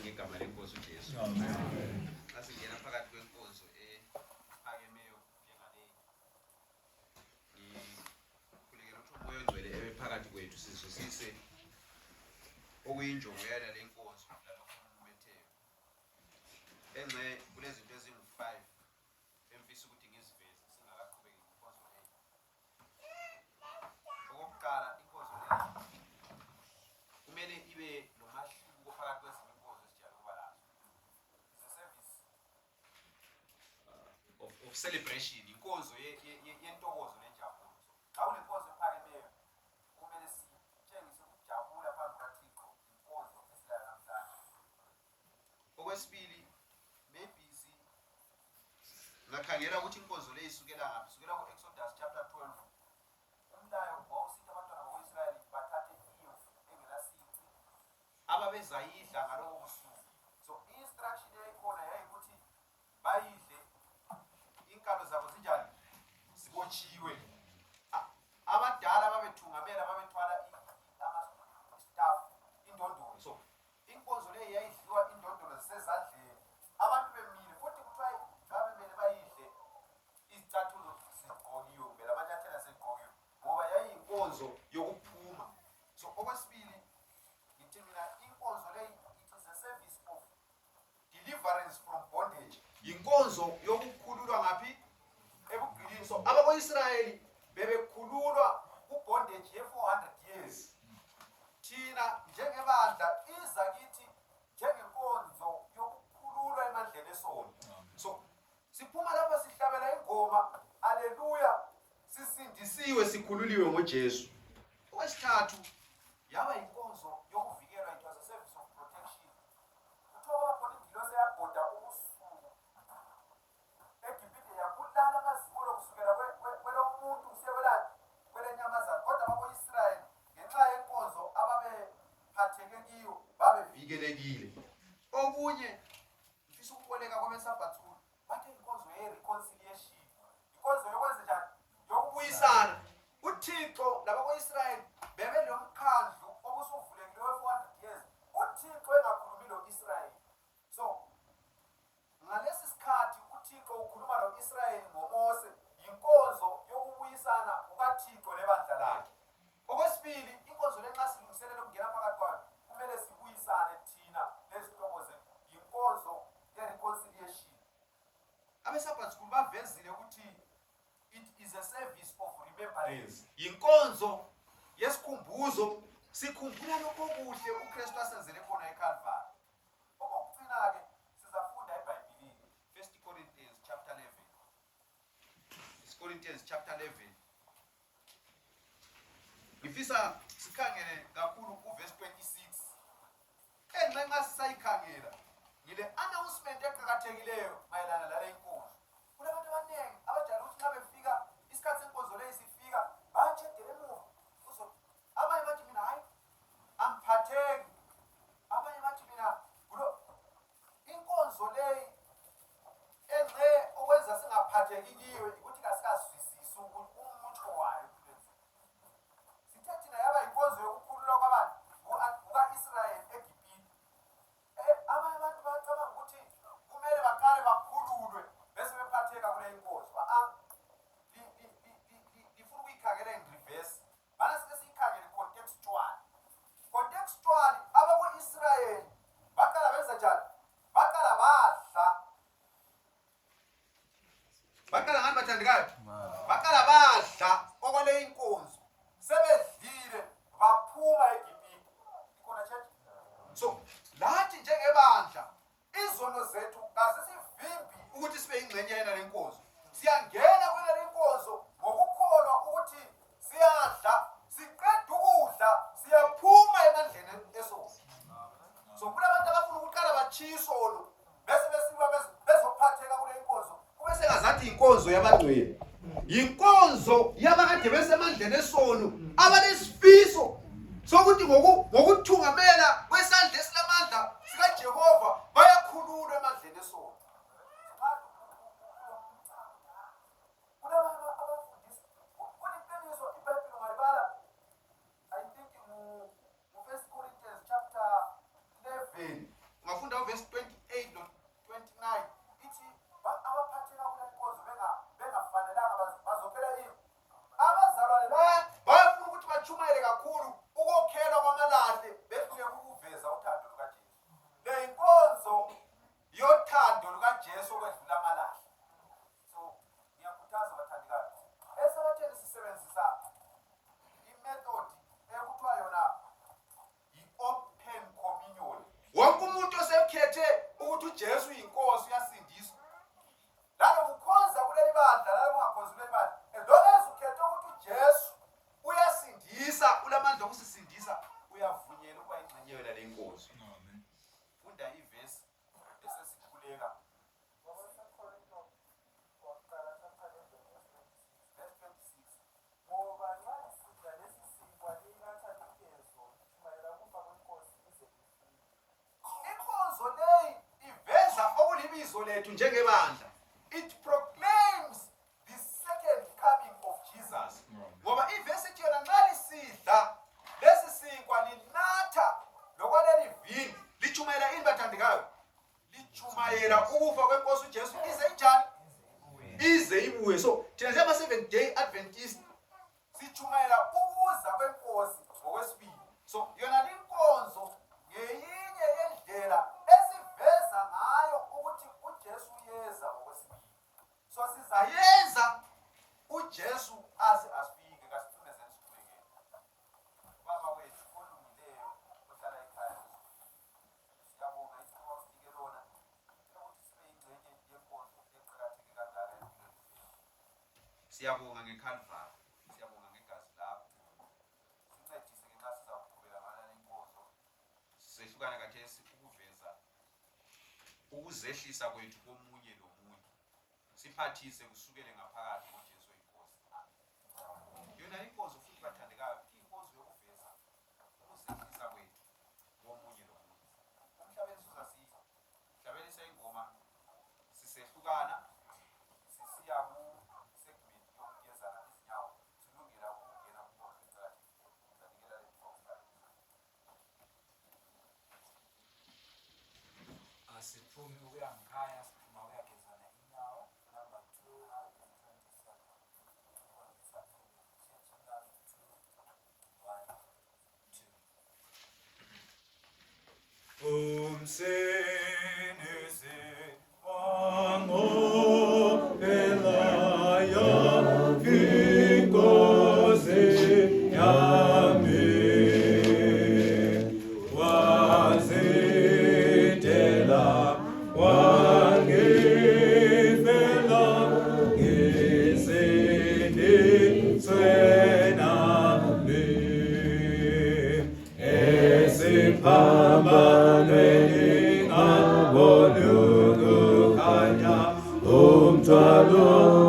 ngegama lenkosi uJesu. Amen. Asingena phakathi kwenkonzo ephakemeyo njengale. Ngikhulekela ukuthi umoya ongcwele ebe phakathi kwethu sizwisise okuyinjongo yala lenkonzo lalokho okumetheyo. Engce kunezinto ezingu-5 emfisa ukuthi ngiziveze singakaqhubeki inkonzo leyo. Okokuqala inkonzo leyo kumele ibe nomahluko phakathi kwezinye inkonzo esijayele ukuba lazo. It's a service of celebration, inkonzo yentokozo nenjabulo. Xa unenkonzo ephakemeyo kumele sitshengise ukujabula phambi kukaThixo inkonzo esilayo namhlanje. Okwesibili, maybe ngakhangela ukuthi inkonzo leyo isukela ngaphi. Isukela ku-Exodus chapter 12. Umlayo wawusithi abantwana bakwa-Israyeli bathathe imvu engelasici ababezayidla ngalobo busuku. So i-instruction eyayikhona yayikuthi bayidle inkalo zabo zinjani? Zibotshiwe. Abadala babethungamela babethwala ama-staff indondolo. So inkonzo leyo yayidliwa indondolo zisezandleni. Abantu bemile futhi kuthiwa babemele bayidle izicathulo zigqokiwe kumbe lamanyathela segqokiwe ngoba yayiyinkonzo yokuphuma. So okwesibili ngithi mina inkonzo leyo it is a service of deliverance from bondage. Inkonzo yokukhululwa ngaphi? Ebugqilini. So abako-Israyeli bebekhululwa kubondage ye-400 years. Thina njengebandla iza kithi njengenkonzo yokukhululwa emandleni esono. So siphuma lapha sihlabela ingoma, haleluya, sisindisiwe sikhululiwe ngoJesu. Okwesithathu yaba inkonzo yokuvikelwa, it was a service of protection. Kuthiwa kwakhona ingilosi eyabhoda ubusuku eGibhithe yabulala amazimolo kusukela kwelomuntu kusiya kwelenyamazana. Kodwa abako-Israyeli ngenxa yenkonzo ababephatheke kiyo babevikelekile. Okunye ngifisa ukuboleka kwabeSabbathuni bathe inkonzo ye-reconciliation, inkonzo yokwenza njani? Yokubuyisana. uThixo labako-Israyeli bebelomkhandlu obusuvulekile we-400 years. uThixo engakhulumi lo-Israyeli. So ngalesi sikhathi uThixo ukhuluma lo-Israyeli ngoMose, yinkonzo yokubuyisana kukaThixo nebandla lakhe. Okwesibili, inkonzo le nxa silungiselela ukungena phakathi kwayo kumele sibuyisane thina nezihlobo zethu, yinkonzo ye-reconciliation. AbeSabbath School bavezile ukuthi it is a service of remembrance, yinkonzo yesikhumbuzo, sikhumbula lokho kuhle uKristu asenzele khona eCalvary. Okokugcina-ke sizafunda eBhayibhelini 1 Corinthians chapter 11. 1 Corinthians chapter 11. Ngifisa sikhangele kakhulu kuverse 26. Nxa sisayikhangela ngile announcement eqhakathekileyo mayelana lale inkonzo. Kunabantu abaningi abajala ukuthi nxa befika isikhathi senkonzo leyo sifika bayatshedela emuva. Abanye bathi mina hayi angiphatheki. Abanye bathi mina inkonzo leyo engce okwenza singaphatheki kiyo ukuthi kasikazwisisi umutsho wayo. Sithe thina yaba inkonzo yokukhululwa kwabantu kuka-Israyeli eGibhithe. Abanye abantu bacabanga ukuthi kumele baqale bakhululwe bese bephatheka kule inkonzo. Lifuna ukuyikhangela in reverse. Bana sike siyikhangele contextual. Contextual, abako-Israyeli baqala benza njani? Baqala badla. Baqala ngani bathandekayo? Baqala badla okwale inkonzo. Sebedlile baphuma eGibhithe. Ikhona church? So lathi njengebandla izono zethu kasisivimbi ukuthi sibe ingxenye yena lenkonzo. Siyangena kwena lenkonzo ngokukholwa ukuthi siyadla, siqeda ukudla, siyaphuma emandleni esono. So kulabantu abafuna ukuqala batshisolo bese besiba bezophatheka kule inkonzo. Kube sengazathi inkonzo yabangcwele, yinkonzo yabakade besemandleni esono abanesifiso sokuthi ngokuthungamela kwesandla esilamandla sikaJehova bayakhululwa emandleni esono. Kunabantu abafundisa kuliqiniso iBhayibheli ungayibala, I think mu 1 Corinthians chapter 11 ungafunda uverse 28 no-29 ithi abaphatheka kule nkonzo bengafanelanga bazokhela ini abazalwane bayafuna ukuthi bachumayele kakhulu ukukhokhela kwamalahle befike ukuveza uthando lukaJesu. Le inkonzo yothando lukaJesu okwedlula amalahle. So ngiyakhuthaza bathandikazi esabatheni sisebenzisa imethod ekuthiwa yona i-open communion. Wonke umuntu osekhethe ukuthi uJesu uyinkosi uyasindiswa. Lalo ukhonza kuleli bandla lalo ungakhonzi kuleli bandla. As ukhethe ukuthi uJesu uyasindisa ulamandla okusisindisa uyavunyelwa ukuba ingxenye yona le nkosi. Amen. Funda ivesi esesikhuleka. Inkonzo leyi iveza okulibizo lethu njengebandla. It proclaims the second coming of Jesus. Ngoba ivesi ithi yona nxa lisidla lesi sinkwa linatha lokwaleli vini lichumayela ini bathandikayo? Lichumayela ukufa kwenkosi uJesu ize injani? Ize ibuye. So thina njengama Seventh Day Adventist sichumayela ukuza kwenkosi ngokwesibili. So yona linkonzo ngeyinye yendlela esiveza ngayo ukuthi uJesu uyeza ngokwesibili. So sizayenza uJesu aze asifike kasifune senisikhulekele. Baba wethu olungileyo ohlala ekhaya. Siyabonga ithuba usinike lona ukuthi sibe ingxenye yenkonzo eqhakatheke kangaka empilweni. Siyabonga ngeCalvary. Siyabonga ngegazi lakho. Sincedise ke nxa sizaqhubeka ngale inkonzo. Sehlukana kathesi ukuveza ukuzehlisa kwethu komunye lomunye. Siphathise kusukele ngaphakathi ngoJesu inkosi. Yona inkonzo futhi bathandekayo inkonzo yokuveza ukuzehlisa kwethu komunye lomunye. Umhlabeni sizasiza. Mhlabeni seyingoma sisehlukana sisiya ku segment yokugezana izinyawo silungela ukungena kuNkosi phakathi. Sizanikela le program. Asiphumi ukuya ngikhaya siphuma ukuyagezana inyawo. Number 227. Umthwalo